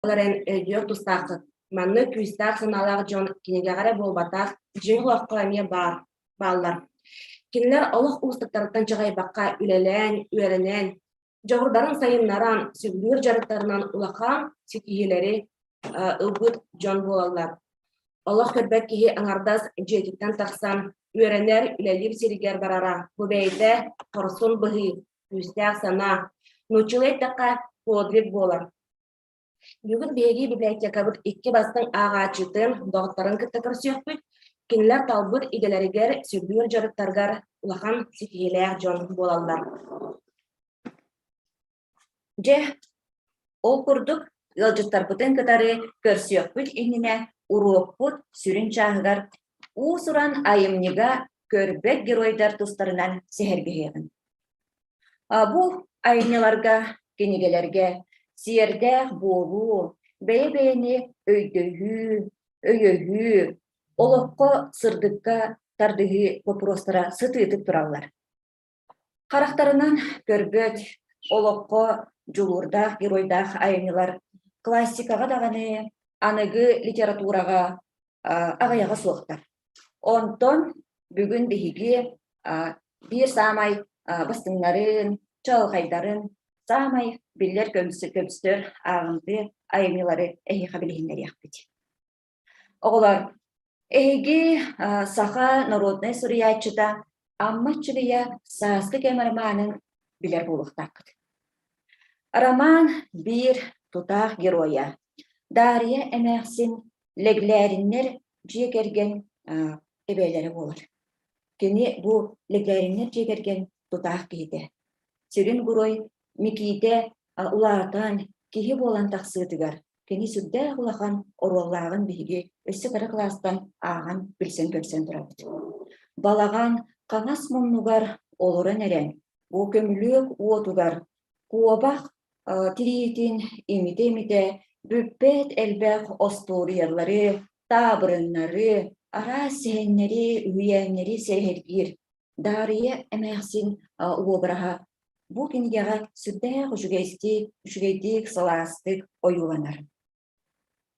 Ол эрэн өйдүөх тустааххыт, маннык күүстээх санаалаах дьон кинигэҕэ эрэ буолбатах, дьиҥ олоххо эмиэ баар, бааллар. Кинилэр олох уустуктарыттан чаҕыйбакка үлэлээн, үөрэнэн, дьоҕурдарын сайыннаран, сөбүлүүр дьарыктарынан улахан ситиһиилэри ылбыт дьон буолаллар. Олох көрбөт киһи аҥардас дьиэтиттэн тахсан, үөрэнэр, үлэлиир сиригэр барара бу бэйэтэ хорсун быһыы, күүстээх санаа, нууччалыы эттэххэ, подвиг буолар. Бүгүн биһиги библиотекабыт икки бастыҥ ааҕааччытын, доҕотторун кытта көрсүөхпүт. Кинилэр талбыт идэлэригэр, сөбүлүүр дьарыктарыгар улахан ситиһиилээх дьон буолаллар. Дьэ, ол курдук ыалдьыттарбытын кытары көрсүөхпүт иннинэ уруокпут сүрүн чааһыгар уус-уран айымньыга көрбөт геройдар тустарынан сэһэргэһиэҕиҥ. Бу айымньыларга, кинигэлэргэ сиэрдээх буолуу, бэйэ-бэйэни өйдөһүү, өйөһүү, олоххо сырдыкка тардыһыы боппуруостара сытыытык тураллар. Харахтарынан көрбөт, олоххо дьулуурдаах геройдаах айымньылар классикаҕа даҕаны, аныгы литератураҕа аҕыйаҕа суохтар. Онтон бүгүн биһиги биир саамай бастыҥнарын, чаҕылхайдарын, саамай биллэр көмүстэр ааҕымтыа айымньылары эһиэхэ билиһиннэриэхпит. Оҕолор, эһиги саха народнай суруйааччыта Амма Аччыгыйа «Сааскы кэм» романын билэр буолуохтааххыт. Роман биир тутаах геройа Дарья эмээхсин Лэглээриннэр дьиэ кэргэн эбээлэрэ буолар. Кини бу Лэглээриннэр дьиэ кэргэн тутаах киһитэ. Сүрүн герой Микиитэ улаатан, киһи буолан тахсыытыгар кини сүрдээх улахан оруоллааҕын биһиги өссө кыра кылаастан ааҕан билсэн-көрсөн турабыт. Балаҕан хаҥас муннугар олорон эрэн, бу көмүлүөк уотугар куобах тириитин имитэ-имитэ бүппэт элбэх остуоруйалары, таабырыннары, араас сэһэннэри, үһүйээннэри сэһэргиир Даарыйа эмээхсин уобараһа бу кинигэҕэ сүрдээх үчүгэйдик, үчүгэйдик, сылаастык ойууланар.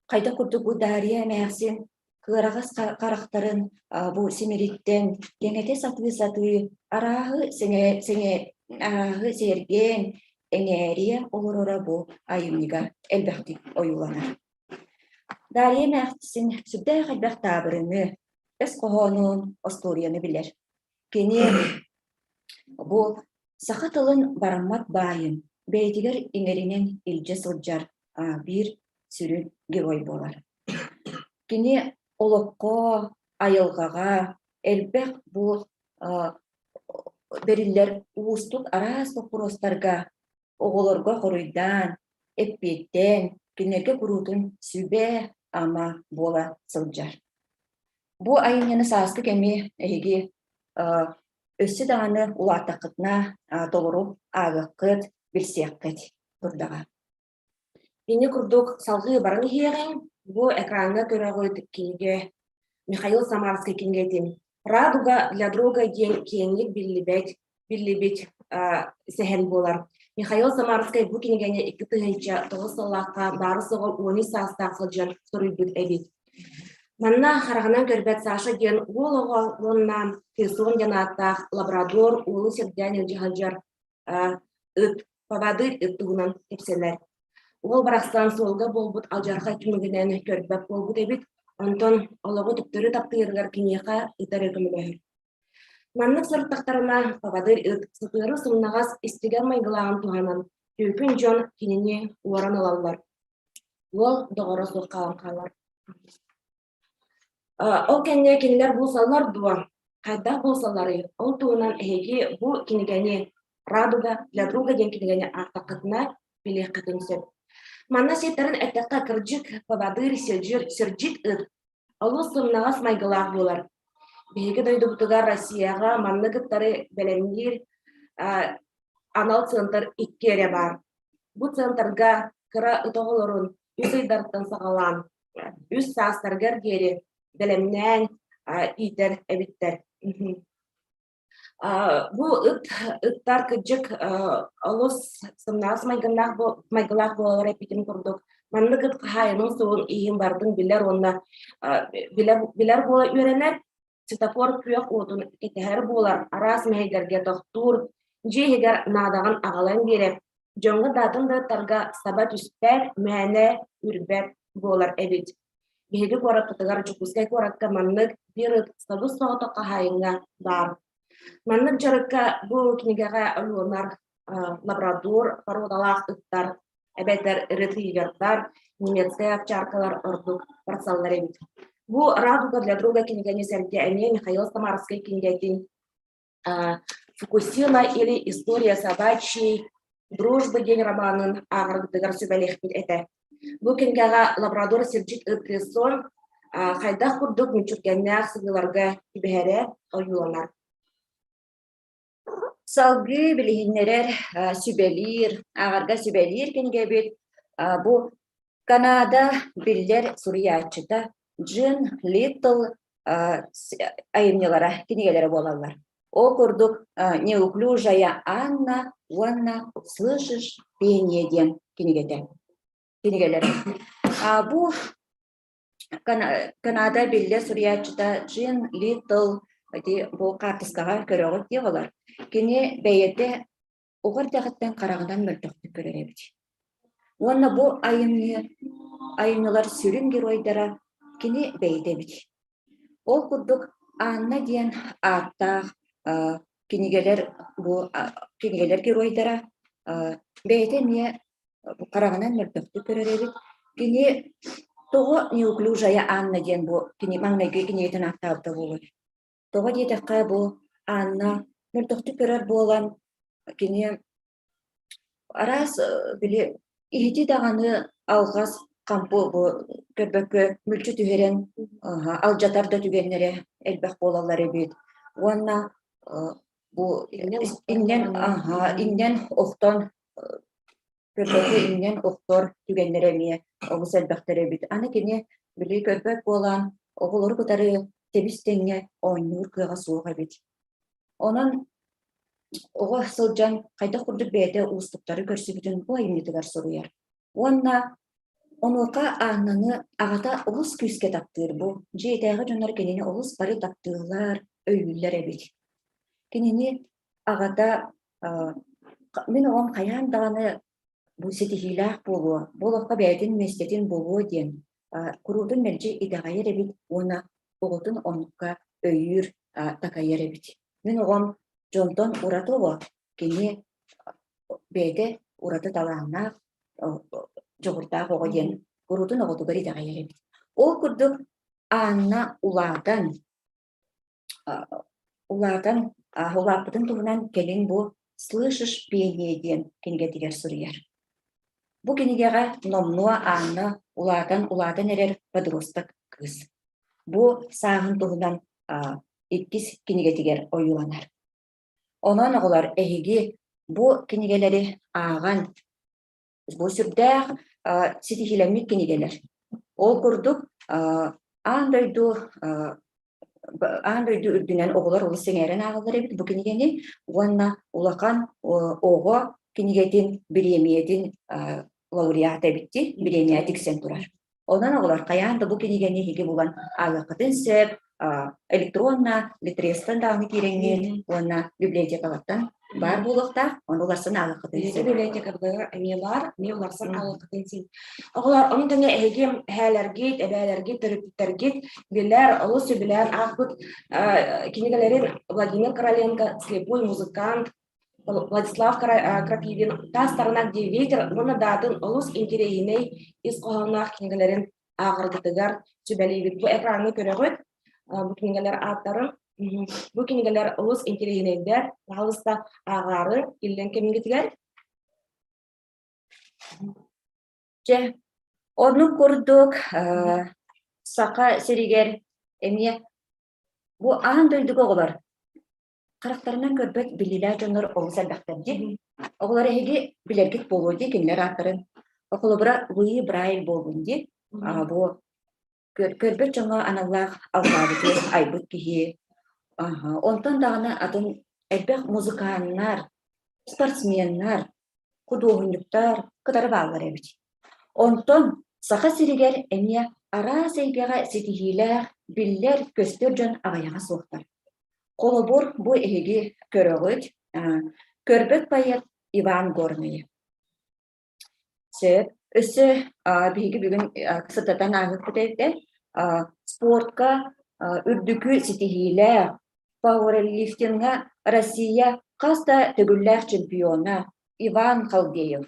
Хайдах курдук бу Даарыйа эмээхсин кыараҕас харахтарын бу симириттэн кэҥэтэ сатыы-сатыы арааһы сэҥэ, сэҥэ, арааһы сэргээн эҥээрийэ олороро бу айымньыга элбэхтик ойууланар. Дарья эмээхсин сүрдээх элбэх таабырыны, өс хоһоонун, остуоруйаны билэр. Кини бу саха тылын бараммат баайын бэйэтигэр иҥэринэн илдьэ сылдьар биир сүрүн герой буолар. Кини олоххо, айылҕаҕа элбэх бу бэриллэр уустук араас боппуруостарга оҕолорго хоруйдаан, эппиэттээн, кинилэргэ куруутун сүбэ-ама буола сылдьар. Бу айымньыны сааскы кэми эһиги өссө даҕаны улааттаххытына толору ааҕыаххыт, билсиэххит турдаҕа. Ини курдук салҕыы баран иһиэҕиҥ, бу экраҥҥа көрөҕүт кинигэ Михаил Самарский кинигэтин «Радуга для друга» диэн киэҥник биллибэт биллибит сэһэн буолар. Михаил Самарскай бу кинигэни 2009 сыллаахха баары-суоҕа 13 саастаах сылдьан суруйбут эбит. Манна хараҕынан көрбөт Саша диэн уол оҕо уонна Кесон диэн ааттаах лабрадор уолу сирдээн илдьэ сылдьар ыт, поводырь ыт туһунан кэпсэнэр. Уол барахсан суолга буолбут алдьархай түмүгүнэн көрбөт буолбут эбит, онтон олоҕу төттөрү таптыырыгар киниэхэ ыт эрэ көмөлөһөр. Маннык сырыттахтарына, поводырь ыт сытыары сымнаҕас истигэн майгылааҕын туһанан, түөкүн дьон кинини уоран ылаллар. Уол доҕоро суох хаалан хаалар. Ол кэннэ кинилэр булсаллар дуо? Хайдах булсалларый? Ол туһунан эһиги бу кинигэни «Радуга для друга» диэн кинигэни аахтаххытына билиэххитин сөп. Манна сиэттэрин эттэххэ, кырдьык, поводырь, сирдьит ыт олус сымнаҕас майгылаах буолар. Биһиги дойдубутугар Россияҕа маннык ыттары бэлэмниир анал центр икки эрэ баар. Бу центрга кыра ыт оҕолорун үс ыйдартан саҕалаан үс саастарыгар диэри бэлэмнээн иитэр эбиттэр. Бу ыт ыттар кырдьык олус сымнаҕас майгыннаах майгылаах буолаллар эппитим курдук. Маннык ыт хаһаайынын суолун иһин барытын билэр уонна билэр, билэр буола үөрэнэр, светофор күөх уотун кэтэһэр буолар, араас мэһэйдэргэ тохтуур, дьиэ иһигэр наадаҕын аҕалан биэрэр, дьоҥҥо даатын да ыттарга саба түспэт, мээнэ үрбэт буолар эбит. Биһиги куораппытыгар Дьокуускай куоракка маннык биир ыт сабыс-соҕотох хаһаайыҥҥа баар. Маннык дьарыкка бу кинигэҕэ ойууланар лабрадор породалаах ыттар эбэтэр ретривердар, немецкэй овчаркалар ордук барсаллар эбит. Бу «Радуга для друга» кинигэни сэргэ эмиэ Михаил Самарский кинигэтин «Фукусима или История собачьей дружбы» диэн романын ааҕаргытыгар сүбэлиэхпит этэ. Бу кинигэҕэ лабрадор сирдьит ыт Грессон хайдах курдук мүччүргэннээх сыһыыларга түбэһэрэ ойууланар. Салгыы билиһиннэрэр, сүбэлиир, ааҕарга сүбэлиир кинигэбит бу Канада биллэр суруйааччыта Джин Литтл айымньылара, кинигэлэрэ буолаллар. Ол курдук «Неуклюжая Анна» уонна «Слышишь пение» диэн кинигэтэ кинигэлэр. Бу Канада биллэр суруйааччыта Джин Литтл ити бу хаартыскаҕа көрөҕүт дии олор. Кини бэйэтэ оҕо эрдэҕиттэн хараҕынан мөлтөхтүк көрөр эбит. Уонна бу айымньы айымньылар сүрүн геройдара кини бэйэтэ эбит. Ол курдук Анна диэн ааттаах кинигэлэр бу кинигэлэр геройдара бэйэтэ эмиэ хараҕынан мөлтөхтүк көрөр эбит. Кини тоҕо неуклюжая Анна диэн бу кини маҥнайгы кинигэтин ааттаабыта буолуой? Тоҕо диэтэххэ бу Анна мөлтөхтүк көрөр буолан кини араас били иһити даҕаны алҕас хампы бу көрбөккө мүлчү түһэрэн алдьатар да түгэннэрэ элбэх буолаллар эбит. Уонна бу иннэн иннэн охтон көрбөккө иҥнэн охтор түгэннэрэ эмиэ олус элбэхтэр эбит. Аны кини били көрбөт буолан оҕолору кытары тэбис-тэҥҥэ оонньуур кыаҕа суох эбит. Онон оҕо сылдьан хайдах курдук бэйэтэ уустуктары көрсүбүтүн бу айымньытыгар суруйар. Уонна онуоха Аннаны аҕата олус күүскэ таптыыр бу. Дьиэтээҕи дьоннор кинини олус бары таптыыллар, өйүүллэр эбит. Кинини аҕата мин оҕом хайаан даҕаны бу ситиһиилээх буолуо, бу олоххо бэйэтин миэстэтин булуо диэн куруутун мэлдьи итэҕэйэр эбит уонна оҕотун оннукка өйүүр, такайар эбит. Мин оҕом дьонтон ураты оҕо, кини бэйэтэ ураты талааннаах, дьоҕурдаах оҕо диэн куруутун оҕотугар итэҕэйэр эбит. Ол курдук Анна улаатан Улаатан, улааппытын туһунан кэлин бу «Слышишь пение» диэн кинигэтигэр суруйар. Бу кинигэҕэ номнуо Анна улаатан улаатан эрэр подросток кыыс. Бу сааһын туһунан иккис кинигэтигэр ойууланар. Онон оҕолор эһиги бу кинигэлэри ааҕан Бу сүрдээх ситиһиилэммит кинигэлэр. Ол курдук аан дойду аан дойду үрдүнэн оҕолор олус сэҥээрэн ааҕаллар эбит бу кинигэни уонна улахан оҕо кинигэтин бириэмийэтин лауреата эбит бириэмийэ тиксэн турар. Онон оҕолор хайаан да бу кинигэни эһиги булан ааҕыаххытын сөп, электронно Литрестан даҕаны киирэҥҥит уонна библиотекалартан баар буолуохтаах, ону уларсан ааҕыаххытын сөп. Библиотекабытыгар эмиэ баар, эмиэ уларсан ааҕыаххытын син. Оҕолор, ону тэҥэ эһиги эһээлэргит, эбээлэргит, төрөппүттэргит билэр, олус сөбүлээн аахпыт кинигэлэрин Владимир Короленко «Слепой музыкант», Владислав Крапивин «Тас таранак ветер» уонна даатын олус интэриэһинэй ис хоһоонноох кинигэлэрин ааҕаргытыгар сүбэлиибит. Бу экраҥҥа көрөҕүт бу кинигэлэр ааттарын. Бу кинигэлэр олус интэриэһинэйдэр, пожалуйста, ааҕаары иллэҥ кэмҥитигэр. Дьэ, оннук курдук Саха сиригэр эмиэ бу аан дойдуга оҕолор Харахтарынан көрбөт биллиилээх дьоннор олус элбэхтэр дии. Оҕолор эһиги билэргит буолуо дии кинилэр ааттарын. Холобура, Луи Брайль буоллун дии. Бу көрбөт дьоҥҥо аналлаах алфавиты айбыт киһи. Онтон даҕаны атын элбэх музыканнар, спортсменнар, худуоһунньуктар кытары бааллар эбит. Онтон Саха сиригэр эмиэ араас эйгэҕэ ситиһиилээх, биллэр-көстөр дьон аҕыйаҕа суохтар. Холобур, бу эһиги көрөҕүт, көрбөт поэт Иван Горнайы. Сөп. Өссө биһиги бүгүн сытатан ааһыахпыт этэ. Спортка үрдүкү ситиһиилээх, пауэрлифтиҥҥа Россия хас да төгүллээх чемпиона Иван Халдеев.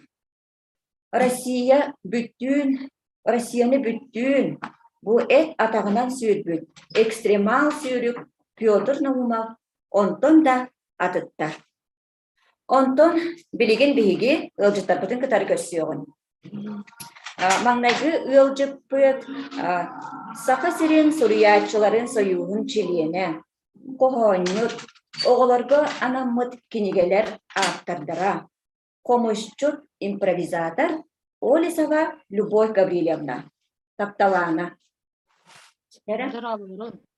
Россия бүттүүн, Россияны бүттүүн бу эт атаҕынан сүүрбүт экстремал сүүрүк Петр Наумов онтон да атыттар. Онтон билигин биһиги ыалдьыттарбытын кытары көрсүөҕүн. Маҥнайгы ыалдьыппыт Саха сирин суруйааччыларын сойууһун чилиэнэ, хоһоонньут, оҕолорго анаммыт кинигэлэр ааптардара, хомусчут, импровизатор Олесова Любовь Гаврильевна, Тапталаана.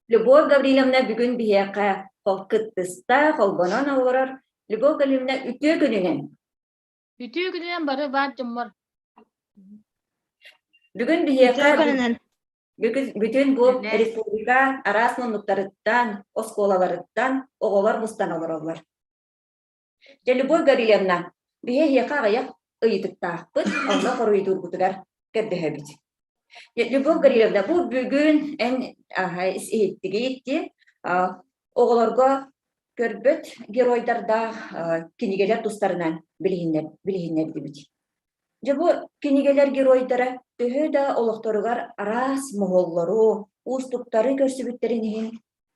Любовь Гаврильевна бүгүн биһиэхэ кыттыста, холбонон олорор. Любовь Гаврильевна үтүө күнүнэн! Үтүө күнүнэн бары баар дьоммор. Бүгүн биһиэхэ бүтүн бу республика араас муннуктарыттан, оскуолаларыттан оҕолор мустан олороллор. Дьэ, Любовь Гаврильевна, биһи эһиэхэ аҕыйах ыйытыктаахпыт, онно хоруйдуургутугар көрдөһөбүт. Любовь Гаврильевна, бу бүгүн эн иһиттигит дии, оҕолорго көрбөт геройдардаах кинигэлэр тустарынан билиһиннэрдибит. Дьэ бу кинигэлэр геройдара төһө да олохторугар араас моһоллору, уустуктары көрсүбүттэрин иһин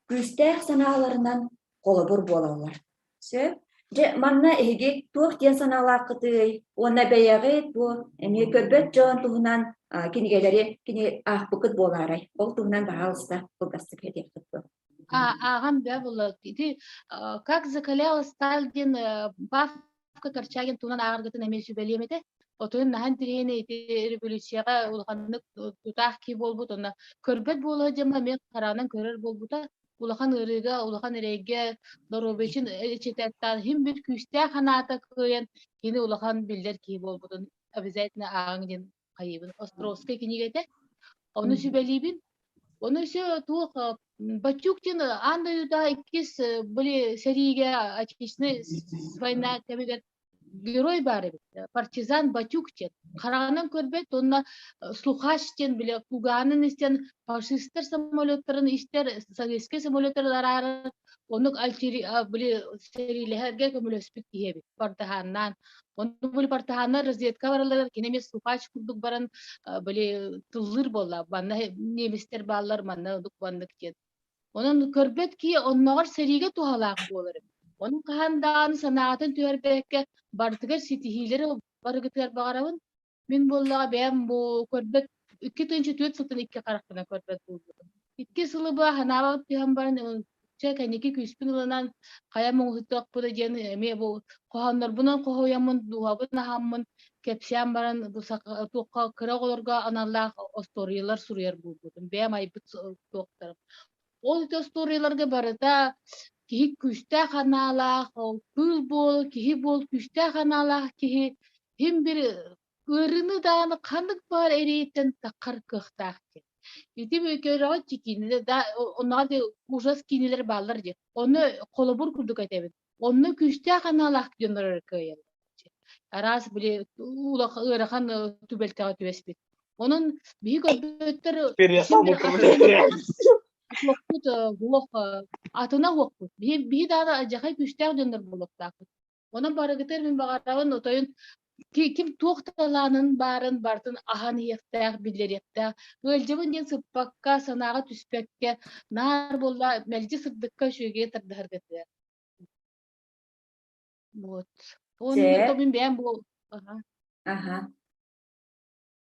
күүстээх санааларынан холобур буолаллар. Сөп. Дьэ, манна эһиги туох диэн санаалааххытый уонна бэйэҕит бу эмиэ көрбөт дьон туһунан кинигэлэри кини аахпыккыт буолаарай? Ол туһунан баһаалыста кылгастык этиэххит дуо? Ааҕан бэ була ити как закалялась сталь диэн Павка Корчагин туһунан ааҕаргытын эмиэ сүбэлиэм этэ. Отойун наһан тириэни ити революцияҕа улаханнык тутаах киһи буолбут уонна көрбөт буола дьэ эмиэ хараҕынан көрөр буолбута. Улахан ыарыыга, улахан эрэйгэ доруобуйатын эчэтэттаан иһин бир күүстээх санаата кыайан кини улахан биллэр киһи буолбутун обязательно ааҕыҥ диэн хайыыбын. Островскай кинигэтэ. Ону сүбэлиибин. Ону өссө туох Бачук диэн аан дойдута иккис были сэриигэ Отечественная война кэмигэр герой баар эбит. Партизан Батюк диэн. Хараҕынан көрбөт уонна слухач диэн бile кугаанын истэн фашистар самолеттарын истэр, советскай самолеттары араарар, оннук били сэриилэһэргэ көмөлөспүт киһи эбит партаһааннаан. Онну били партаһааннар разведка бараллар, кини эмиэ слухач курдук баран били тыллыыр буолла. Манна немецтэр бааллар, манна оннук маннык диэн. Онон көрбөт киһи онноҕор сэриигэ туһалаах буолар эбит. Онон хаһан даҕаны санаатын түһэрбэккэ барытыгар ситиһиилэри барыгытыгар баҕарабын. Мин буоллаҕа бэйэм бу көрбөт 2004 сылтан икки харахпынан көрбөт буолбутум. Икки сылы быһа санаабар түһэн баран чэ кэнники күүспүн ылынан хайа муҥутуохпуна диэн эмиэ бу хоһооннорбунан хоһуйаммын дууһабын аһаммын кэпсээн баран бу туохха кыра оҕолорго аналлаах остуоруйалар суруйар буолбутум. Бэйэм айбыт туохтарым. Ол ити остуоруйаларга барыта киһи күүстээх анаалаах, ол кыыл буол, киһи буол күүстээх анаалаах киһи иһин бир ыарыыны даҕаны ханнык баар эрэйиттэн таххар кыахтаах диэн. Ити көрөҕүт киинэлэр да онноҕо да ужас киинэлэр бааллар дии. Ону холобур курдук этэбин. Онно күүстээх анаалаах дьоннор эрэ кыайаллар. Араас били улахан ыарахан түбэлтэҕэ түбэспит. Онон биһи көрбөттөр син бир уохпут уох атына уохпут. Биһи биһи даҕаны алдьархай күүстээх дьоннор буолуохтаахпыт. Онон барыгытыгар мин баҕарабын отойун ким туох талаанын баарын барытын аһан иһиэхтээх, биллэриэхтээх. Ыалдьабын диэн сыппакка, санааҕа түспэккэ, наар буолла мэлдьи сырдыкка үчүгэйгэ тардыһаргытыгар. Вот. Дьэ. Онно мин бэйэм бу аха. Аха.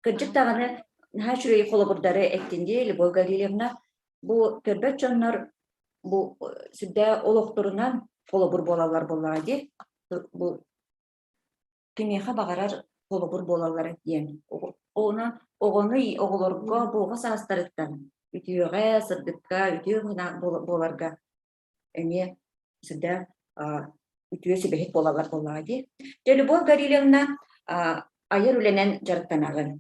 Кырдьык даҕаны наһаа үчүгэй холобурдары эттин дии Любовь Гаврильевна. Бу көрбөт дьоннор бу сүрдээх олохторунан холобур буолаллар буоллаҕа дии. Бу кимиэхэ баҕарар холобур буолаллар диэн. Онон оҕону оҕолорго бу оҕо саастарыттан үтүөҕэ, сырдыкка, үтүө буоларга эмиэ сүрдээх үтүө сүбэһит буолаллар буоллаҕа дии. Дьэ, Любовь Гаврильевна айар үлэнэн дьарыктанаҕын.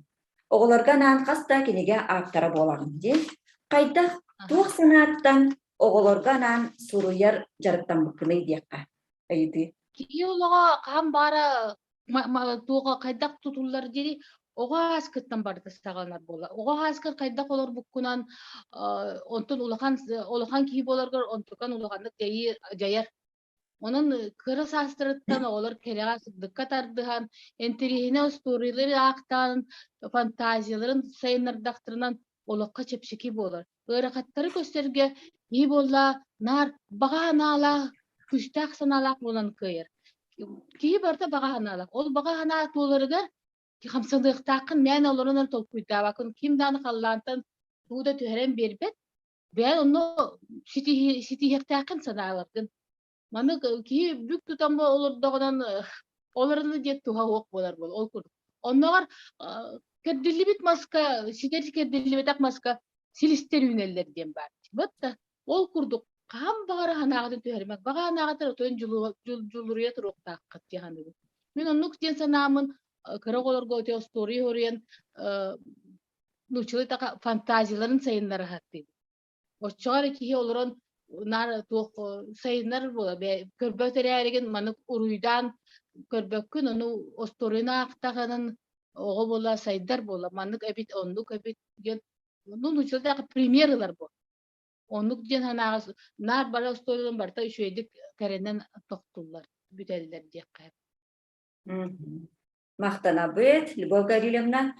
Оҕолорго анаан хас да кинигэ ааптара буолаҕын дии. Хайдах, туох санааттан оҕолорго анаан суруйар дьарыктаммыккыный диэххэ ыйытыы. Киһи олоҕо хаһан баара туоҕа хайдах тутуллар диэри оҕо ааскыттан барыта саҕаланар буолар. Оҕо ааскар хайдах олорбуккунан онтон улахан улахан киһи буоларгар онтукан улаханнык дьайар. Онон кыра саастарыттан оҕолор кэрэҕэ сырдыкка тардыһан, интэриэһинэй остуоруйалары аахтаан, фантазияларын сайыннардахтарынан олоххо чэпчэки буолар. Ыарахаттары көрсөргө киһи буолла наар баҕа санаалаах, күүстээх санаалаах буолан кыайар. Киһи барыта баҕа санаалаах. Ол баҕа санаа туоларыгар хамсаныахтааххын мээнэ олорон толкуйдаабаккын. Ким даҕаны халлаантан тугу да түһэрэн биэрбэт. Бэйэн онно ситиһиэхтээххин санааларгын. Маны киһи бүк тутан олордоҕунан олорно диэн туһа суох буолар буол ол курдук. Оннооҕор кэрдиллибит маска, ситэр кэрдиллибэтэх маска силистэр үүнэллэр диэн баар. Вот ол курдук хаһан баҕара санааҕытын түһэримэк, баҕа санааҕытын отон дьулуруйа туруохтааххыт дии саныыбын. Мин оннук диэн санаамын кыра оҕолорго ити остуоруйа суруйан нууччалыы така фантазияларын сайыннара сатыыбын. Оччоҕо эрэ киһи олорон наар туох сайыннар буола көрбөт эрээригин маннык уруйдаан көрбөккүн ону остуоруйаны аахтаҕынан оҕо буола сайдар буола маннык эбит оннук эбит диэн ну нууччалыы пример ылар буо оннук диэн санааҕа наар бары остуоруйаларын барыта үчүгэйдик кэрэнэн тохтуллар бүтэллэр диэххэ. Махтанабыт, Любовь Гаврильевна.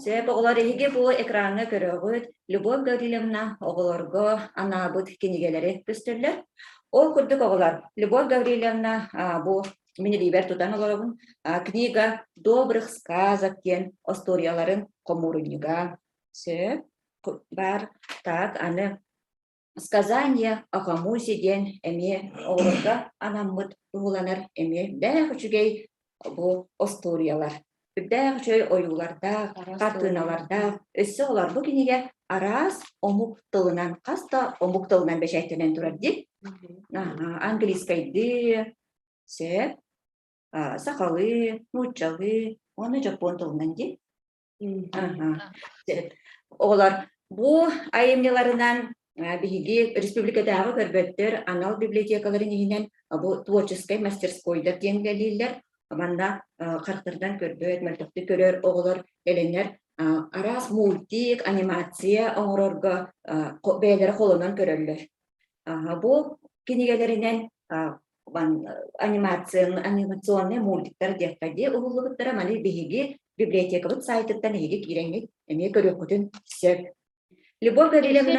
Сөп, оҕолор эһиги бу экраҥҥа көрөҕүт. Любовь Гаврильевна оҕолорго анаабыт кинигэлэри көстөллөр. Ол курдук оҕолор, Любовь Гаврильевна бу мин илиибэр тутан олоробун. Книга добрых сказок диэн остуоруйаларын хомуурунньуга. Сөп, бар, так, аны Сказание о Хомусе диэн эмиэ оҕолорго анаммыт туһуланар эмиэ үрдээх үчүгэй бу остуоруйалар. Үрдээх үчүгэй ойуулардаах, хартыыналардаах. Өссө оҕолор бу кинигэ араас омук тылынан, хас да омук тылынан бэчээттэнэн турар дии. Английскайдыы, сөп, сахалыы, нууччалыы уонна дьоппуон тылынан дии. Оҕолор бу айымньыларынан биһиги республикатааҕы көрбөттөр анал библиотекаларын иһинэн бу творческай мастерскойдар диэн үлэлииллэр. Манна харахтарынан көрбөт, мөлтөхтүк көрөр оҕолор кэлэннэр араас мультик, анимация оҥорорго бэйэлэрэ холонон көрөллөр. Бу кинигэлэринэн анимационный мультиктар диэххэ дии уһуллубуттара маны биһиги библиотекабыт сайтыттан эһиги киирэҥҥит эмиэ көрүөххүтүн сөп. Любовь Гавриловна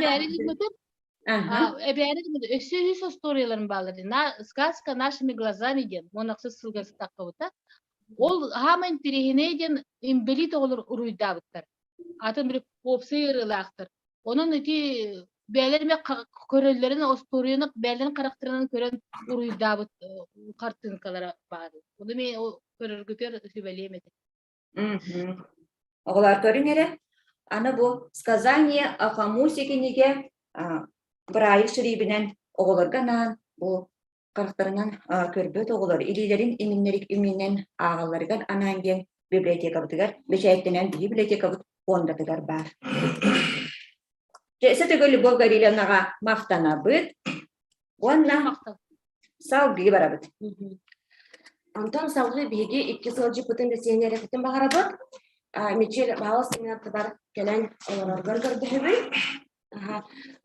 Эбээри гыммыт өссө үс остуоруйаларын бааллар сказка нашими глазами диэн уон ахсыс сылга сытаххыбыта. Ол хаама интэриэһинэй диэн инбэлиит оҕолор уруйдаабыттар. Атын били уопсай ыарыылаахтар. Онон ити бэйэлэр эмиэ көрөллөрүн, остуоруйаны бэйэлэрин харахтарынан көрөн уруйдаабыт хартыынкалара баар. Ону эмиэ көрөргүтүгэр сүбэлиэм этэ. Оҕолор көрүҥ эрэ. Аны бу «Сказание о Хомусе» кинигэ Быраайык шириибинэн оҕолорго анаан бу харахтарынан көрбөт оҕолор илиилэрин иминнэрик иминэн ааҕалларыгар анаан диэн библиотекабытыгар бэчээттэнэн биһи библиотекабыт фондатыгар баар. Дьэ, төгүл Любовь Гаврильевнаҕа махтанабыт уонна салгыы барабыт. Онтон салгыы биһиги икки сылдьыппытын бэсиэннэрэхпитин баҕарабыт. Мичил баһылыс аттыбар кэлэн олороргор көрдөһөбүн.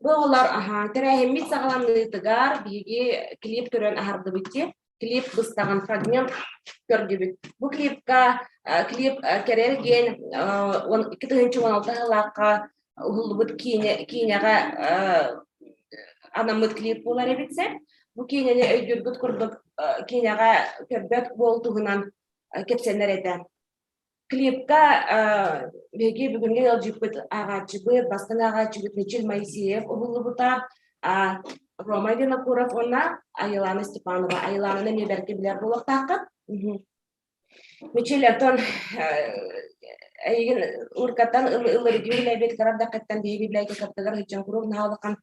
Бу оҕолор тэрээһиммит саҕаланыытыгар биһиги клип көрөн аһардыбыт дии. Клип быстаҕын фрагмент көрдүбүт. Бу клипка клип Кэрэл диэн 2016 сыллаахха уһуллубут киинэ киинэҕэ анаммыт клип буолар эбит сэ. Бу киинэни өйдүүргүт курдук киинэҕэ көрбөт уол туһунан кэпсэнэр этэ. Клипка биһиги бүгүҥҥү ыалдьыппыт ааҕааччыбыт, бастыҥ ааҕааччыбыт Мичил Моисеев уһуллубута, Рома Винокуров уонна Айылаана Степанова. Айылаананы эмиэ бэркэ билэр буолуохтааххыт. Мичил, оттон эйигин уркаттан ылыргыы үлэбит кыра биһиги библиотекабытыгар сылдьан куруук наһаа улахан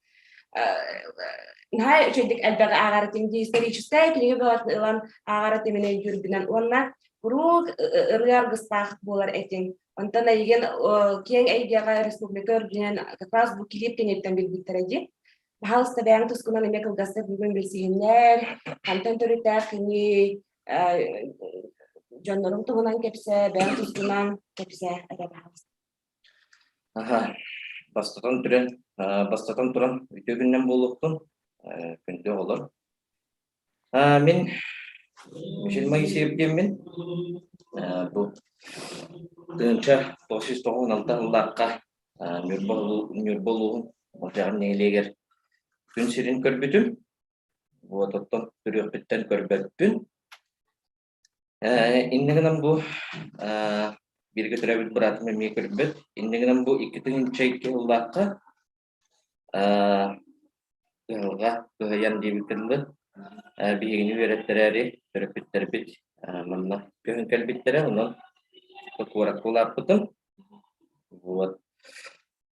наһаа үчүгэйдик элбэҕи ааҕар этим дии историческай кинигэ бөҕөтүн ылан ааҕар этим өйдүүрбүнэн уонна бу Куруук ырыа аргыстаах буолар этиҥ. Онтон эйигин киэҥ эйгэҕэ республика үрдүнэн как раз бу килиип кэнниттэн билбиттэрэ дии. Пожалуйста, бэйэҥ тускунан эмиэ кылгастык бүгүн билсиһиннэр, хантан төрүттээх кини дьонноруҥ туһунан кэпсээ, бэйэҥ тускунан кэпсээ эрэ пожалуйста. Аха, бастатан туран, бастатан туран үтүө күннэн буолуохтун, күндү оҕолор. Мин Мишель Моисеев диэммин. Бу 1996 сыллаахха Ньурба Ньурба улууһун Малдьаҕар нэһилиэгэр күн сирин көрбүтүм. Вот оттон төрүөхпүттэн көрбөппүн. Инньэ гынан бу бииргэ төрөөбүт быраатым эмиэ көрбөт. Инньэ гынан бу 2002 сыллаахха Ыһылга кыһыйан диэбиккэ дылы, биһигини үөрэттэрээри төрөппүттэрбит манна көһөн кэлбиттэрэ, онон куоракка улааппытым. Вот.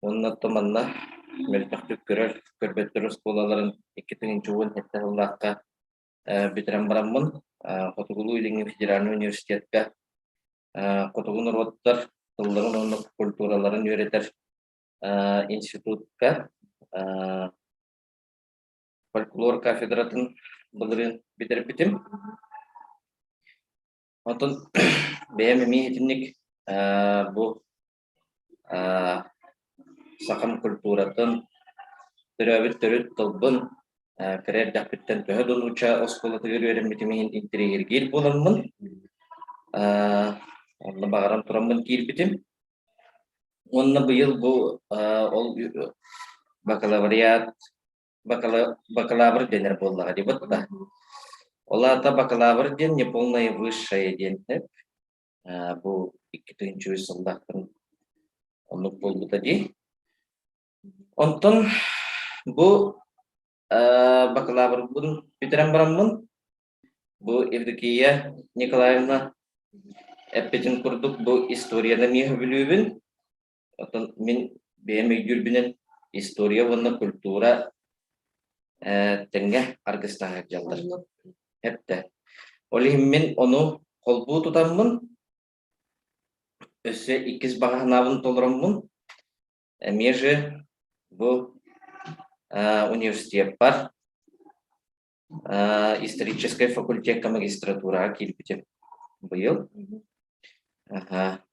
Уонна оттон манна мөлтөхтүк көрөр, көрбөттөр оскуолаларын 2017 сыллаахха бүтэрэн бараммын, Хотугулуу-Илиҥҥи федеральнай университетка хотугу норуоттар тылларын уонна культураларын үөрэтэр институтка фольклор кафедратын былырыын бүтэрбитим. Онтон бэйэм эмиэ итинник бу сахам культуратын, төрөөбүт төрүт тылбын кыра эрдэхпиттэн төһө да нуучча оскуолатыгар үөрэммитим иһин интэриэһиргиир буоламмын, онно баҕаран тураммын киирбитим. Уонна быйыл бу ол бакалавриат бакалавр дэнэр буоллаҕа дии да. Ол аата бакалавр диэн неполное высшее диэн сөп. Бу 2003 сыллаахтан оннук буолбута дии. Онтон бу бакалаврбын бүтэрэн бараммын Бу Евдокия Николаевна эппитин курдук бу историяны эмиэ сөбүлүүбүн. Оттон мин бэйэм өйдүүрбүнэн история уонна культура тэҥҥэ аргыстаһа сылдьаллар. Эптэ. Ол иһин мин ону холбуу тутаммын, өссө иккис баҕа санаабын толороммун, эмиэ же бу университеппар Историческай факультекка магистратураҕа киирбитим быйыл. Аха.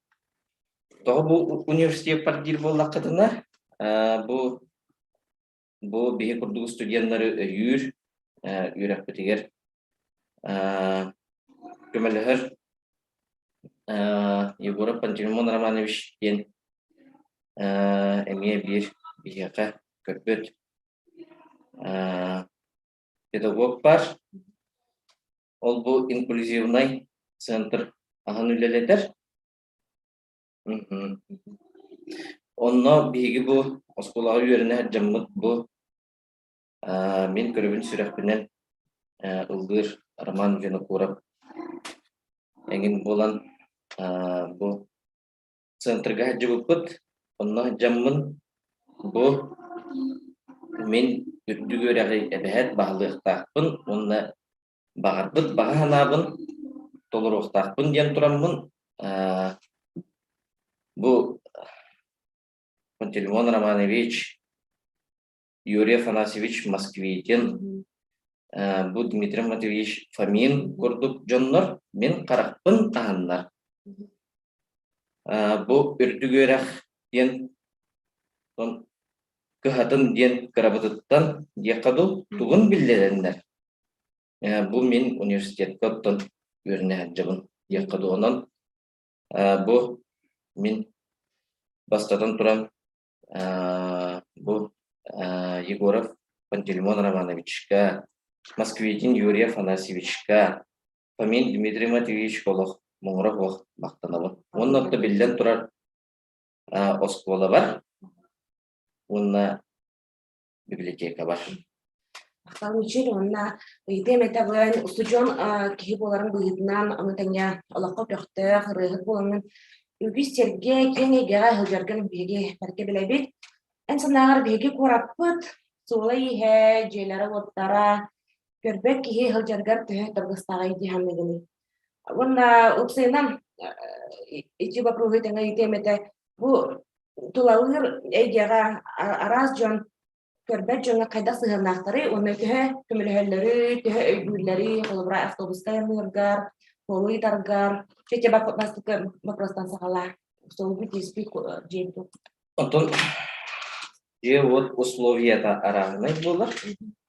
Тоҕо бу университеппар диир буоллаххытына, бу бу биһи курдук студеннары өйүүр, үөрэхпитигэр көмөлөһөр Егоров Пантелеймон Романович диэн эмиэ биир биһиэхэ көрбүт Педагог баар. Ол бу инклюзивнай центр аһан үлэлэтэр. Онно биһиги бу оскуолаҕа үөрэнэ сылдьаммыт бу мин көрөбүн сүрэхпинэн ыллыыр Роман Винокуров эҥин буолан бу Центрга сылдьыбыппыт, онно сылдьаммын бу мин үрдүк үөрэҕи эбэһээт баһылыахтаахпын уонна баҕарбыт баҕа санаабын толоруохтаахпын диэн тураммын бу Пантелеймон Романович Юрий Афанасьевич Москвитин, бу Дмитрий Матвеевич Фомин курдук дьоннор мин харахпын таһаннар. Бу үрдүк үөрэх диэн кыһатын диэн кырабытыттан диэххэ дуу тугун биллэрэннэр бу мин университетка оттон үөрэнэ сылдьабын диэххэ дуу онон бу мин бастатан туран Бу Егоров Пантелеймон Романовичка, Москвитин Юрий Афанасьевичка, Фомин Дмитрий Матвеевичка олох муҥура суох махтанабын. Уонна оттон биллэн турар оскуола бар уонна библиотека бар. Махтал Мичил уонна ыйытыам этэ буолан устудьуон киһи буоларын быһыытынан ону тэҥэ олоххо көхтөөх ырыаһыт буоламмын үгүс сиргэ киэҥ эйгэҕэ сылдьаргын биһиги бэркэ билэбит. Эн санааҕар биһиги куораппыт суола-ииһэ, дьиэлэрэ-уоттара көрбөт киһи сылдьарыгар төһө табыгастааҕый дии саныыгыный? Уонна уопсайынан ити боппуруоһу тэҥэ ыйытыам этэ. Бу тулалыыр эйгэҕэ араас дьон көрбөт дьоҥҥо хайдах сыһыаннаахтарый уонна төһө көмөлөһөллөрүй, төһө өйдүүллэрий, холобура автобуска айанныыргар, суолу ыйытаргар. Чэ, бастакы вопростан саҕалаа. Суолгу тииспит дьиэбит Оттон дьиэ-уот условията арааһынай буолар.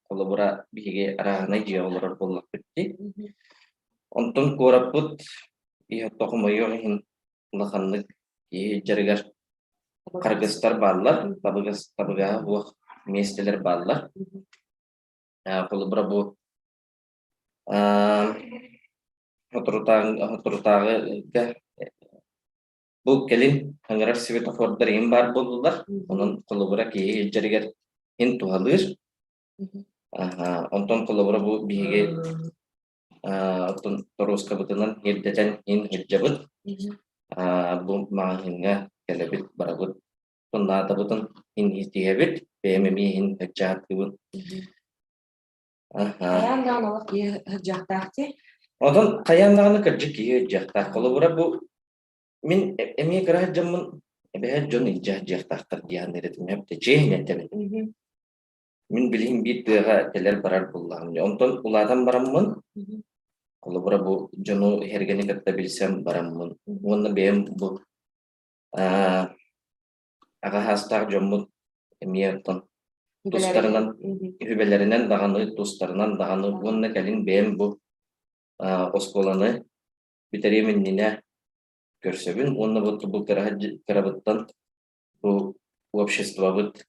Холобура, биһиги арааһынай дьиэ олорор буоллахпыт дии. Онтон куораппыт иһэ хомойуох иһин улаханнык киһи дьарыгар харгыстар бааллар, табыгас табыгаһа суох миэстэлэр бааллар. Холобура бу соторутааҕыга бу кэлин ыҥырар светофордар иһин баар буоллулар. Онон холобура киһи илдьэригэр иһин туһалыыр. Онтон холобура бу биһиги оттон торуоскабытынан ирдэтэн иһин илдьэбит. Бу маҕаһыыҥҥа кэлэбит, барабыт. Наадабытын иһин истиһэбит, бэйэм эмиэ иһин ыччааттыыбын. Хайаан даҕаны олох киһи сылдьыахтаах дии. Онтон хайаан даҕаны кырдьык киһи сылдьыахтаах. Холобура бу мин эмиэ кыра сылдьаммын эбэһээт дьон илдьэ сылдьыахтаахтар диэн этим эбитэ чиэһинэ этэбин. Мин билигин биир тыаҕа кэлэр-барар буоллаҕым дии. Онтон улаатан бараммын, холобура бу дьону эһэргэни кытта билсэн бараммын уонна бэйэм бу аҕа саастаах дьоммут эмиэ оттон тустарынан үбэлэринэн даҕаны тустарынан даҕаны уонна кэлин бэйэм бу оскуоланы бүтэриэм иннинэ көрсөбүн уонна бу бу кырабыттан бу обществобыт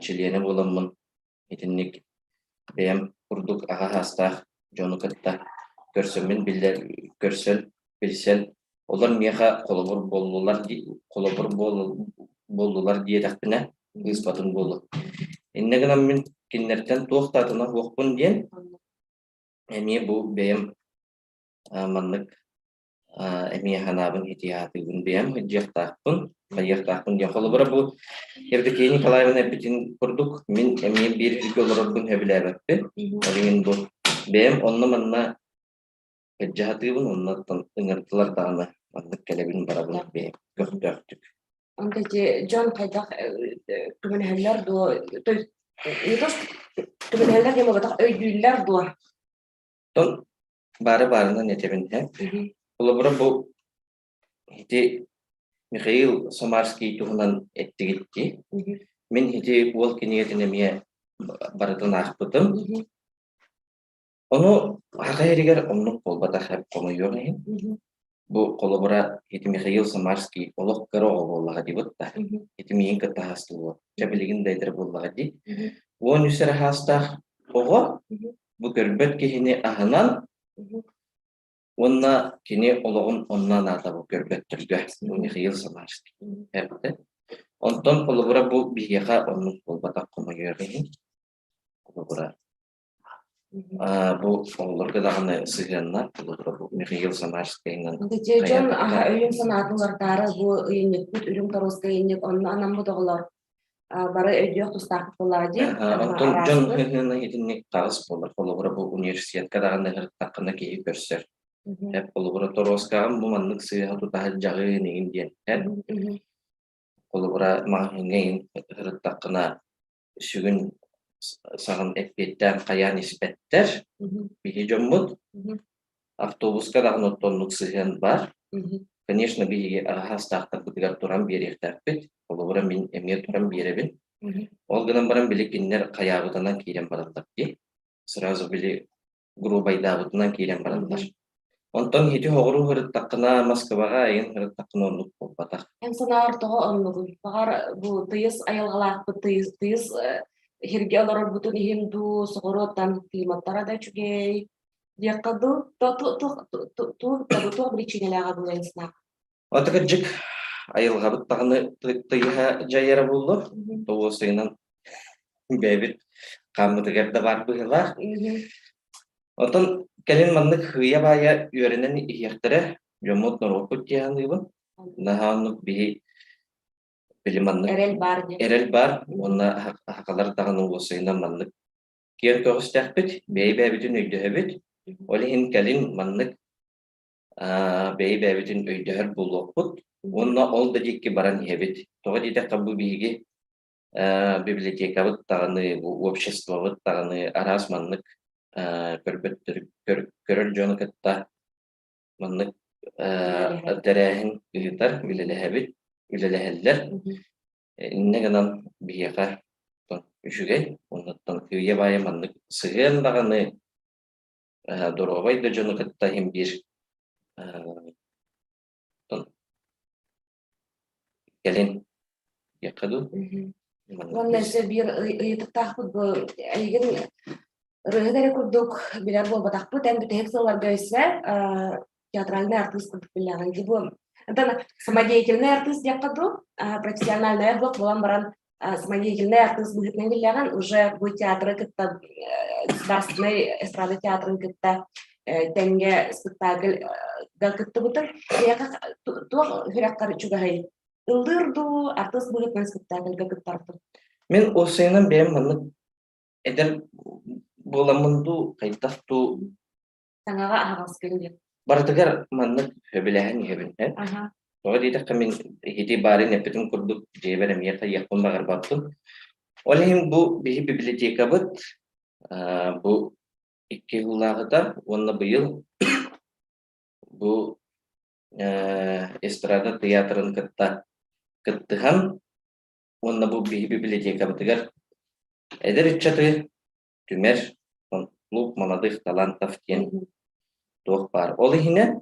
чилиэнэ буоламмын итинник бэйэм курдук аҕа саастаах дьону кытта көрсөммүн биллэр көрсөн билсэн олор миэхэ холобур буоллулар холобур буоллулар диэтэхпинэ ыыспатым буолуо. Иннэ гынан мин кинилэртэн туох да атына суохпун диэн эмиэ бу бэйэм маннык эмиэ санаабын итиһаатыыбын бэйэм сылдьыахтаахпын, хайыахтаахпын диэн. Холобура бу Евдокия Николаевна эппитин курдук мин эмиэ биир сиргэ олорорбун сөбүлээбэппин. Ол иһин бу бэйэм онно-манна илдьэ сатыыбын, оннуттан ыҥырдылар даҕаны маннык кэлэбин барабын бэйэм көхтөөхтүк. Онто ити дьон хайдах көмөлөһөллөр дуо? То есть не то что көмөлөһөллөр диэн буолбатах, өйдүүллэр дуо? Оттон баары баарынан этэбин һэ. Холобура бу ити Михаил Самарский туһунан эттигит дии. Мин ити уол кинигэтин эмиэ барытын аахпытым. Ону аҕа эригэр оннук буолбатах хомойуох иһин. Бу холобура ити Михаил Самарский олох кыра оҕо буоллаҕа диибит да. Ити миигин кытта хаастыллар. Чэ билигин да эдэр буоллаҕа дии. 13 эрэ хаастаах оҕо бу көрбөт киһини аһынан уонна кини олоҕун онно анаата бу көрбөттөргө Михаил Самарский эбитэ. Онтон холобура бу биһиэхэ оннук буолбатах хомойуох иһин. Холобура бу оҕолорго даҕаны сыһыанна холобура бу Михаил Самарскайынан Дьон өйүн санаатын уларытаары бу ыйынньыкпыт үрүҥ торуоска ыйынньык онно анаммыт оҕолор бары өйдүөх тустаахпыт буоллаҕа дии. Онтон дьон сыһыана итинник таҕыс буолар. Холобура бу университетка даҕаны ыһыртаххына киһи көрсөр. Эп холобура торуоскаҕын бу маннык сыыһа тутаһа дьаҕыын иҥин диэн. Холобура маҕаһыыҥҥа иҥин ыһырыттаххына сүгүн саҕын эппиэттээн хайаан испэттэр. Биһи дьоммут автобуска даҕаны оттоннук сыһыан баар. Конечно, биһиги аҕаһаастаахтарбытыгар туран биэриэхтээхпит. Холобура, мин эмиэ туран биэрэбин. Ол гынан баран били кинилэр хайаабытынан киирэн бараллар дии. Сразу били грубайдаабытынан киирэн бараллар. Онтон ити соҕуруу сырыттаххына, Москваҕа айан сырыттаххына оннук буолбатах. Эн санааҕар тоҕо оннугуй? Баҕар бу тыйыс айылҕалаахпыт, тыйыс, тыйыс сиргэ олорорбутун иһин дуу, соҕурууттан климаттара да үчүгэй диэххэ дуу, туох причинэлээҕэ буолуо эн санааҕар? Ата кырдьык айылҕабыт даҕаны тыйыһа дьайара буоллар, тоҕуосайынан бэйэбит хааммытыгар да баар быһыылаах. Оттон кэлин маннык сыыйа-баайа үөрэнэн иһиэхтэрэ, дьоммут норуоппут дии саныыбын. Наһаа оннук биһи били маннык Эрэл баар диэн. эрэл баар уонна сахалар даҕаны уопсайынан маннык киэҥ көҕүстээхпит, бэйэ-бэйэбитин өйдөһөбүт. Ол иһин кэлин маннык. бэйи-бэйэбитин өйдөһөр буолуохпут уонна ол да диэки баран иһэбит. Тоҕо диэтэххэ бу биһиги библиотекабыт даҕаны, бу обществобыт даҕаны араас маннык көрбөттөр көрөр дьону кытта маннык тэрээһин ыытар, үлэлэһэбит, үлэлэһэллэр. Иннэ гынан биһиэхэ үчүгэй, оннуттан сыыйа-баайа маннык сыһыан даҕаны доруобай да дьону кытта иһин биир кэлин диэххэ дуу. Уонна өссө биир ыйытыктаахпыт бу эйигин ырыаһыт эрэ курдук билэр буолбатахпыт. Эн бүтэһик сылларга өссө театральный артыыс курдук биллэҕин дии бу. Онтон самодеятельный артыыс диэххэ дуу, профессиональная буолан баран самодеятельный артыыс быһыытынан биллэҕин, уже бу театры кытта государственный эстрада театрын кытта тэҥҥэ спектакльга кыттыбытым. Эйиэхэ туох сүрэххэр чугаһый? Ыллыыр дуу, артыыс быһыытынан спектакльга кыттартым? Мин уопсайынан бэйэм маннык эдэр буоламмын дуу, хайдах дуу Саҥаҕа аһаҕаскын диэн. Барытыгар маннык сөбүлэһэн иһэбин ээ. Тоҕо диэтэххэ мин ити баарын эппитим курдук дьиэбэр эмиэ хайыахпын баҕарбаппын. Ол иһин бу биһи библиотекабыт бу икки сыллааҕыта уонна быйыл бу эстрада тыйаатырын кытта кыттыһан уонна бу биһи библиотекабытыгар эдэр ыччаты түмэр клуб молодых талантов диэн туох баар. Ол иһинэн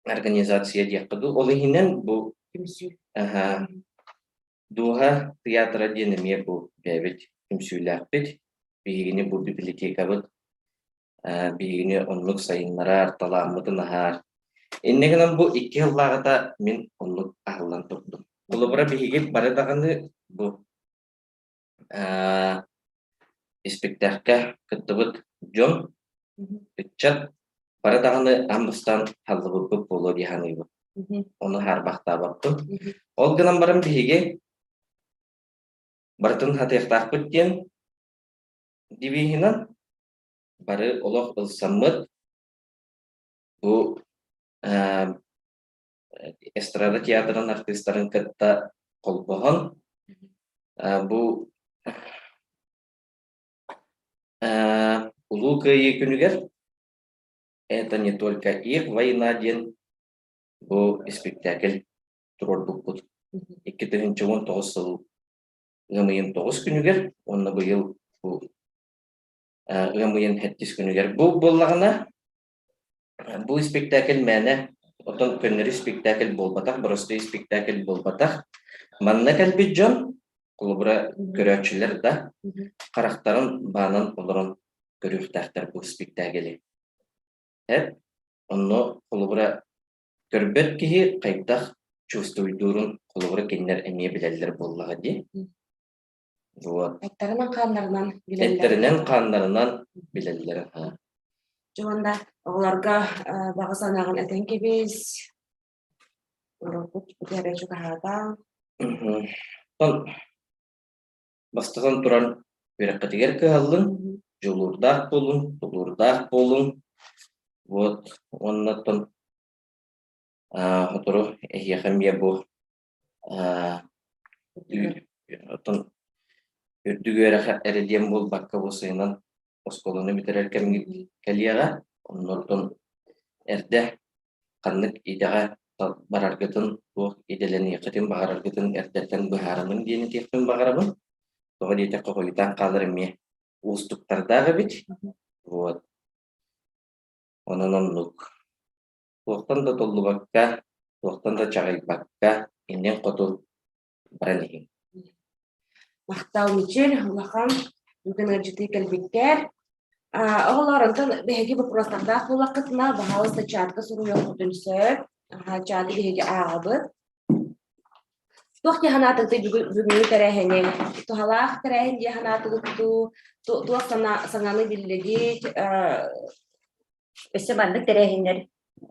организация диэххэ дуу, ол иһинэн бу түмсүү. Дууһа тыйаатыра диэн эмиэ бу бэйэбит түмсүүлээхпит. Биһигини бу библиотекабыт биһигини оннук сайыннарар, талааммытын аһаар. Инньэ гынан бу икки сыллааҕыта мин оннук аһыллан турдум. Холобура биһиги бары даҕаны бу Испиктээххэ кыттыбыт дьон, ыччат бары даҕаны аан бастаан халлыбыппыт буолуо дии саныыбын. Ону хаарбахтаабаппын. Ол гынан баран биһиги барытын хатыахтаахпыт диэн девиһинэн бары олох ылсаммыт бу эстрада театрын артыыстарын кытта холбоһон бу Улуу Кыайыы күнүгэр «Это не только их война» диэн бу испиктээкил туруорбуппут. 2019 сыл ыам ыйын 9 күнүгэр уонна быйыл бу ыам ыйын 7 күнүгэр бу буоллаҕына Бу испиктээкил мээнэ, оттон көннөрү испиктээкил буолбатах, боростуой испиктээкил буолбатах. Манна кэлбит дьон, холобура, көрөөччүлэр да, харахтарын баанан олорон көрүөхтээхтэр бу испиктээкили. Эп, онно холобура көрбөт киһи хайдах чувствуйдуурун холобура кинилэр эмиэ билэллэр буоллаҕа дии. Вот. Эттэринэн-хааннарынан билэллэр. Эттэринэн-хааннарынан билэллэр. Дьэ уонна оҕолорго баҕа санааҕын этэн кэбис. Уруккут бүтэрэ чугаһаата. Оттон бастатан туран үөрэххитигэр кыһаллыҥ, дьулуурдаах буолуҥ, тулуурдаах буолуҥ. Вот уонна оттон сотору эһиэхэ эмиэ бу Оттон үрдүк үөрэх эрэ диэн буолбакка бу сыһынан оскуоланы бүтэрэр кэмҥит кэлиэҕэ. Оннортон эрдэ ханнык идэҕэ бараргытын, туох идэлэниэххитин баҕараргытын эрдэттэн быһаарыныҥ диэн этиэхпин баҕарабын. Тоҕо диэтэххэ хойутаан хаалар эмиэ уустуктардаах эбит. Вот. Онон оннук. Туохтан да толлубакка, туохтан да чаҕыйбакка иннин хоту баран иһиҥ. Махтал Мичил, улахан бүгүн ыалдьытыы кэлбиттэр. Оҕолор, онтон биһиги боппуруостардаах буоллаххытына, баһаалыста чатка суруйуоххутун сөп. Чаты биһиги ааҕабыт. Туох дии санаатыгытый бүгүҥҥү тэрээһини? Туһалаах тэрээһин дии санаатыгыт дуу? Туох саҥаны биллигит? Өссө маннык тэрээһиннэр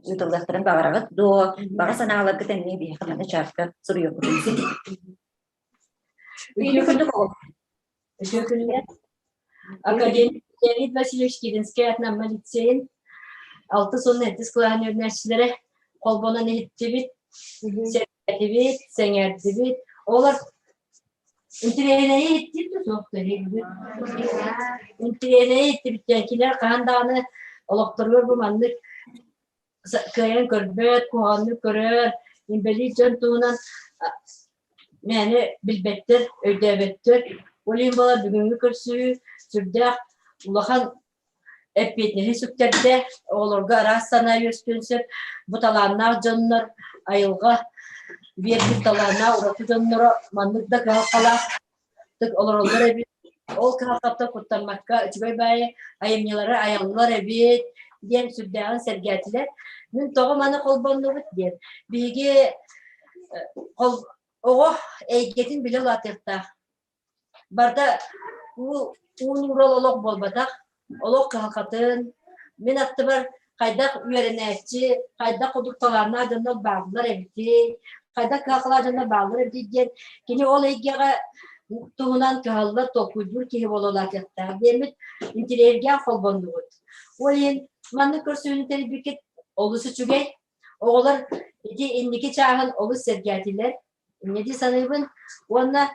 ыытыллыахтарын баҕараҕыт дуо? Баҕа санааларгыт эмиэ биһиэхэ манна чааска суруйуоххутун сөп. Үтүө күннүк Үтүө күннэр. Академик Леонид Васильевич Киринскэй атынан Амма лицейин. Алтыс уонна сэттис кылааһын үөрэнээччилэрэ холбонон иһиттибит, сэргээтибит, сэҥээрдибит. Олор интириэһинэйи иһиттибит да суох бүгүн. Интириэһинэйи иһиттибит диэн кинилэр хаһан даҕаны олохторугар бу маннык кыайан көрбөт, куһаҕаннык көрөр, инбэлиит дьон туһунан мээнэ билбэттэр, өйдөөбөттөр. Ол иһин буолар бүгүҥҥү көрсүһүү сүрдээх улахан эппиэтинэһи сүктэрдэ, оҕолорго араас санаа үөскүөн сөп. Бу талааннаах дьоннор айылҕа биэрбит талааннаах ураты дьонноро маннык да кыһалҕалаахтык олороллор эбит. Ол кыһалҕаттан куттаммакка үчүгэй баайы айымньылары айаллар эбит диэн сүрдээҕин сэргээтилэр. Мин тоҕо маны холбоннубут диэн. Биһиги оҕо эйгэтин билэ улаатыахтаах. Барыта уу уурал олох буолбатах, олох кыһалҕатын, мин аттыбар хайдах үөрэнээччи, хайдах курдук талааннаах дьоннор бааллар эбитий, хайдах кыһалҕалаах дьоннор бааллар эбитий диэн кини ол эйгэҕэ туһунан кыһаллар, толкуйдуур киһи буола улаатыахтаах диэммит интириэһиргээн холбоннубут. Ол иһин маннык көрсүһүүнү тэрийбиккит олус үчүгэй. Оҕолор ити инники чааһын олус сэргээтилэр. Инньэ дии саныыбын уонна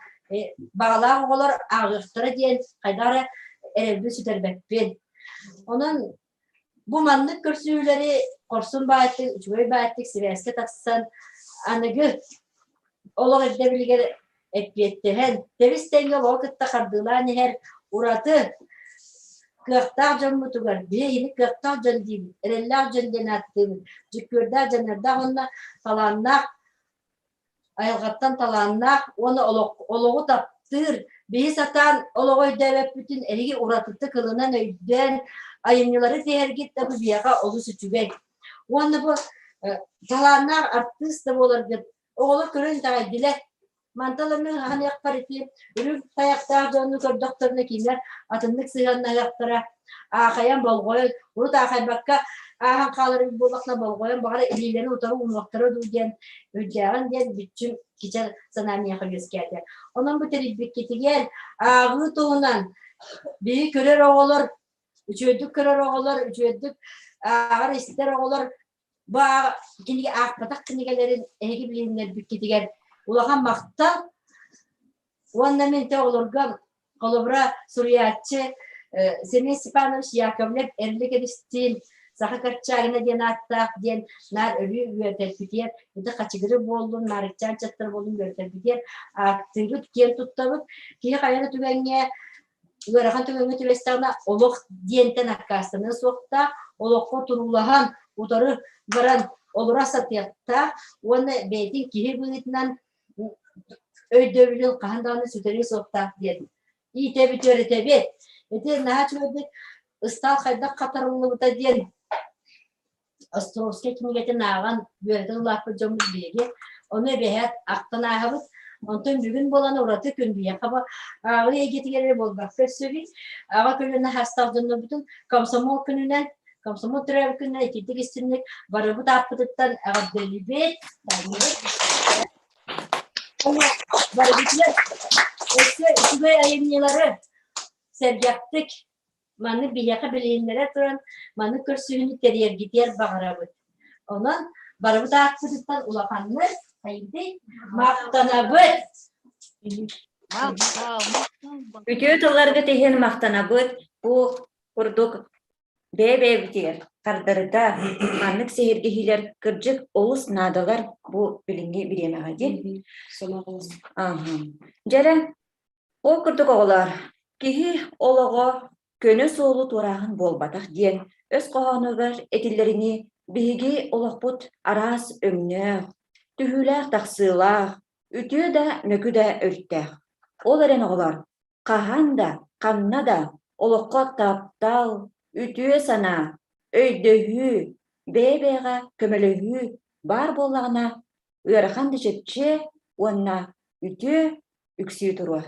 баҕалаах оҕолор ааҕыахтара диэн хайдах эрэ эрэлбин сүтэрбэппин. Онон бу маннык көрсүһүүлэри хорсун баайтык, үчүгэй баайтык сибээскэ тахсан аныгы олох ирдэбилигэр эппиэттэһэн, тэбис-тэҥҥэ олоҕу кытта хардыылаан иһэр ураты кыахтаах дьоммутугар биһиги кыахтаах дьон диибит, эрэллээх дьон диэн ааттыыбыт, дьүккүөрдээх дьоннордоох уонна талааннаах айылҕаттан талааннаах уонна олоҕу таптыыр, биһи сатаан олоҕу өйдөөбөппүтүн эһиги уратытык ылынан өйдөөн айымньылары тиһэргит да бу биһиэхэ олус үчүгэй. Уонна бу талааннаах артыыс да буоларгыт оҕолор көрөн итэҕэйдилэр. Мантан ылан хаһаныахпар ити үрүҥ тайахтаах дьону көрдөхтөрүнэ кинилэр атыннык сыһыаннаһыахтара, аахайан болҕойон, урут аахайбакка ааһан хаалар эбит буоллаххына болҕойон баҕар илиилэрин утары уунуохтара дуу диэн үрдээҕин диэн бүччүм кичэл санаа миэхэ үөскээтэ. Онон бу тэрийбиккитигэр ааҕыы туһунан биһи көрөр оҕолор, үчүгэйдик көрөр оҕолор, үчүгэйдик ааҕар истэр оҕолор Бу кинигэ аахпатах кинигэлэрин эһиги билиһиннэрбиккитигэр улахан махтал. Уонна мин те оҕолорго холобура суруйааччы Семен Степанович Яковлев Эрилик Эристиин Саха Корчагина диэн ааттаах диэн наар өрүү үөрэтэрбитигэр ити хачыгыры буоллун, маарыкчаан чаттар буоллун үөрэтэрбитигэр ааттыыбыт, киэн туттабыт. Киһи хайа да түгэҥҥэ ыарахан түгэҥҥэ түбэстэҕинэ олох диэнтэн аккаастаныа суохтаах, олоххо туруулаһан, утары баран олоро сатыахтаах уонна бэйэтин киһи быһыытынан өйдөбүлүн хаһан даҕаны сүтэриэ суохтаах диэн иитэбит, үөрэтэбит. Ити наһаа үчүгэйдик ыстаал хайдах хатарыллыбыта диэн Островскай кинигэтин ааҕан үөрэтэн улааппыт дьоммут биһиги. Ону эбэһээт ахтан ааһабыт. Онтон бүгүн буолан ураты күн биһиэхэ бу ааҕыы эйгэтигэр эрэ буолбакка өссөбүт. Аҕа көлүөнэ хастаах дьоннорбутун комсомол күнүнэн, комсомол төрөөбүт күнүнэн итиитик истинник барыбыт ааппытыттан эҕэрдэлиибит. Барыбытыгар өссө үчүгэй айымньылары сэргэхтик Маны биһиэхэ билиһиннэрэ туран, маны көрсүһүүнү тэрийэргитигэр баҕарабыт. Онон барыбыт ааппытыттан улаханнык хайдый махтанабыт. Үтүө тылларгыт иһин махтанабыт. Бу курдук бэйэ-бэйэбитигэр хардарыта маннык сэһэргэһиилэр кырдьык олус наадалар бу билиҥҥи бириэмэҕэ дии. Дьэрэ, Ол курдук оҕолоор, киһи олоҕо көнө суолу туорааһын буолбатах диэн өс хоһоонугар этиллэринии биһиги олохпут араас өҥнөөх, түһүүлээх-тахсыылаах, үтүө да мөкү да өрүттээх. Ол эрэн оҕолоор, хаһан да, ханна да олоххо таптал, үтүө санаа, өйдөһүү, бэйэ-бэйэҕэ көмөлөһүү баар буоллаҕына, ыарахан да чэпчиэ уонна үтүө үксүү туруо.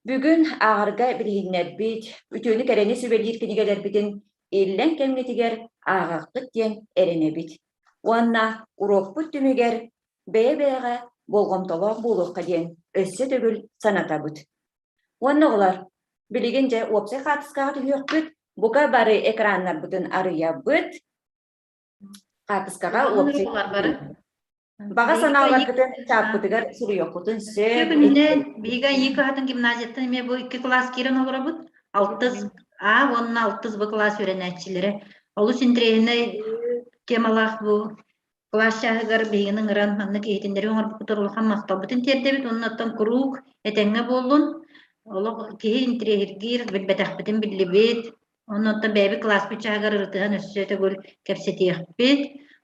Бүгүн ааҕарга билиһиннэрбит, үтүөнү-кэрэни сүбэлиир кинигэлэрбитин иллэҥ кэмҥитигэр ааҕаххыт диэн эрэнэбит. Уонна уруокпут түмүгэр бэйэ-бэйэҕэ болҕомтолоох буолуохха диэн өссө төгүл санатабыт. Уонна оҕолор, билигин дьэ уопсай хаартыскаҕа түһүөхпүт. Бука бары экраннарбытын арыйабыт. Хаартыскаҕа уопсай Баҕа санааларгытын чааппытыгар суруйуоххутун сөп. Күнүнэн биһиги Айыы кыһатын гимназияттан эмиэ бу икки кылаас киирэн олоробут. Алтыс А уонна алтыс Б кылаас үөрэнээччилэрэ. Олус интэриэһинэй темалаах бу кылаас чааһыгар биһигини ыҥыран маннык иһитиннэрии оҥорбуккутугар улахан махталбытын тиэрдэбит уонна оттон куруук этэҥҥэ буоллун. Олох киһи интэриэһиргиир, билбэтэхпитин биллибит. Онон оттон бэйэбит кылааспыт чааһыгар ырытыһан өссө төгүл кэпсэтиэхпит.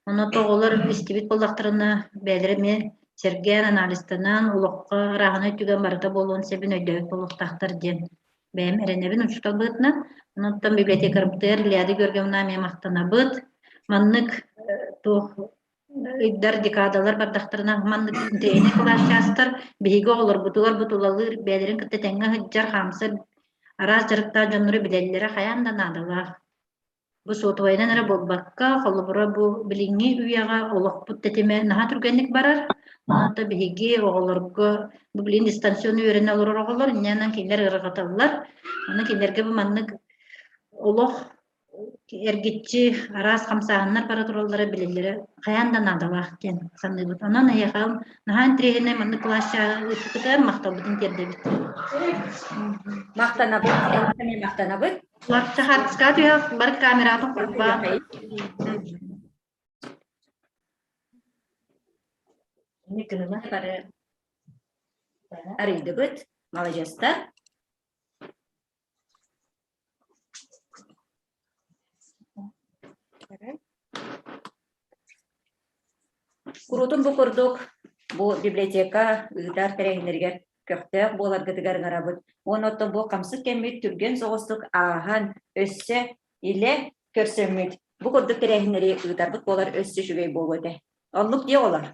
Онон оҕолор истибит буоллахтарына бэйэлэрэ эмиэ сэргээн, анализтанан, олоххо арааһынай түгэн барыта буолуон сөбүн өйдөөбүт буолуохтаахтар диэн бэйэм эрэнэбин учуутал быһыытынан. Онон библиотекарбытыгар Ильяда Георгиевна эмиэ махтанабыт. Маннык туох ыйдар, декадалар бардахтарына маннык интэриэһинэй кылаас чаастар биһиги оҕолорбутугар бу тулалыыр бэйэлэрин кытта тэҥҥэ сылдьар, хаамсар араас дьарыктаах дьоннору билэллэрэ хайаан да наадалаах. Бу суотабайынан эрэ буолбакка, холобура бу билиҥҥи үйэҕэ олохпут тэтимэ наһаа түргэнник барар. Онон биһиги оҕолорго бу билигин дистанционно үөрэнэ олорор оҕолор инньэ кинилэр ыарырҕаталлар. Онон кинилэргэ бу маннык олох эргиччи араас хамсааһыннар бара тураллара билэллэрэ хайаан да наадалаах диэн саныыбыт. Онон эһиэхэ наһаа интэриэһинэй маннык кылаас чааһы ыыппытыгар махталбытын тиэрдэбит. Махтанабыт, эмиэ махтанабыт. Хаартыскаҕа түһэх бары камератын холбаа. Бары арыйдыбыт, маладьыастар. Куруутун бу курдук бу библиотека ыытар тэрээһиннэригэр көхтөөх буоларгытыгар ыҥырабыт. Уонна оттон бу хамсык кэммит түргэн соҕустук ааһан, өссө илэ көрсөммүт бу курдук тэрээһиннэри ыытарбыт буолар өссө үчүгэй буолуо этэ. Оннук дии оҕолор.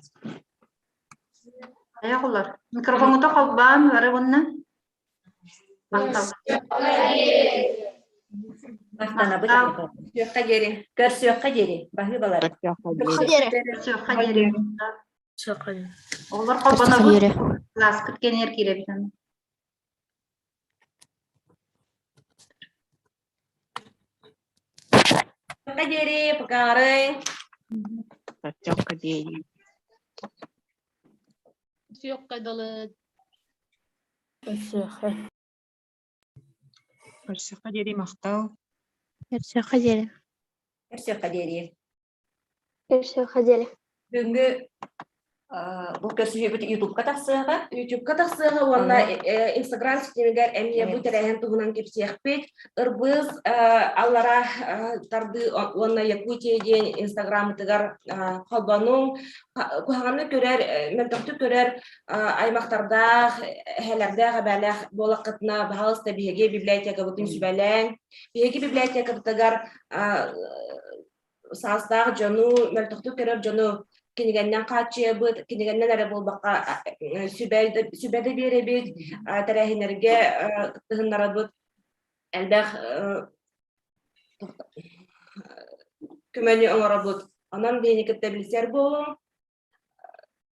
Хайа оҕолор, микрофоҥҥута холбоон бары уонна Махтанабыт. Көрсүөххэ диэри. Көрсүөххэ диэри. Баһыыбалар. Көрсүөххэ диэри. Оҕолор холбонобут. Кылааскыт кэнигэр киирэбит. Көрсүөххэ диэри, покаарыҥ. Көрсүөххэ диэри. Сүөххэ дылы. Көрсүөххэ. Көрсүөххэ диэри махтал. Көрсүөххэ диэри. Көрсүөххэ диэри. Көрсүөххэ диэри. Бүгүҥҥү бу көрсүһүүбүт Ютубка тахсыаҕа. Ютубка тахсыаҕа уонна Инстаграм ситимигэр эмиэ бу тэрээһин туһунан кэпсиэхпит. Ырбыз аллара тардыы уонна Якутия диэн Инстаграммытыгар холбонуҥ, куһаҕаны көрөр, мөлтөхтүк көрөр аймахтардаах, эһэлэрдээх, эбээлээх буолаххытына, баһаалыста биһиги библиотекабытын сүбэлээҥ. Биһиги библиотекабытыгар саастаах дьону, мөлтөхтүк көрөр дьону кинигэннэн хааччыйабыт, кинигэннэн эрэ буолбакка сүбэ, сүбэ да биэрэбит, тэрээһиннэргэ кыттыһыннарабыт, элбэх көмөнү оҥоробут. Онон биһини кытта билсэр буолуҥ.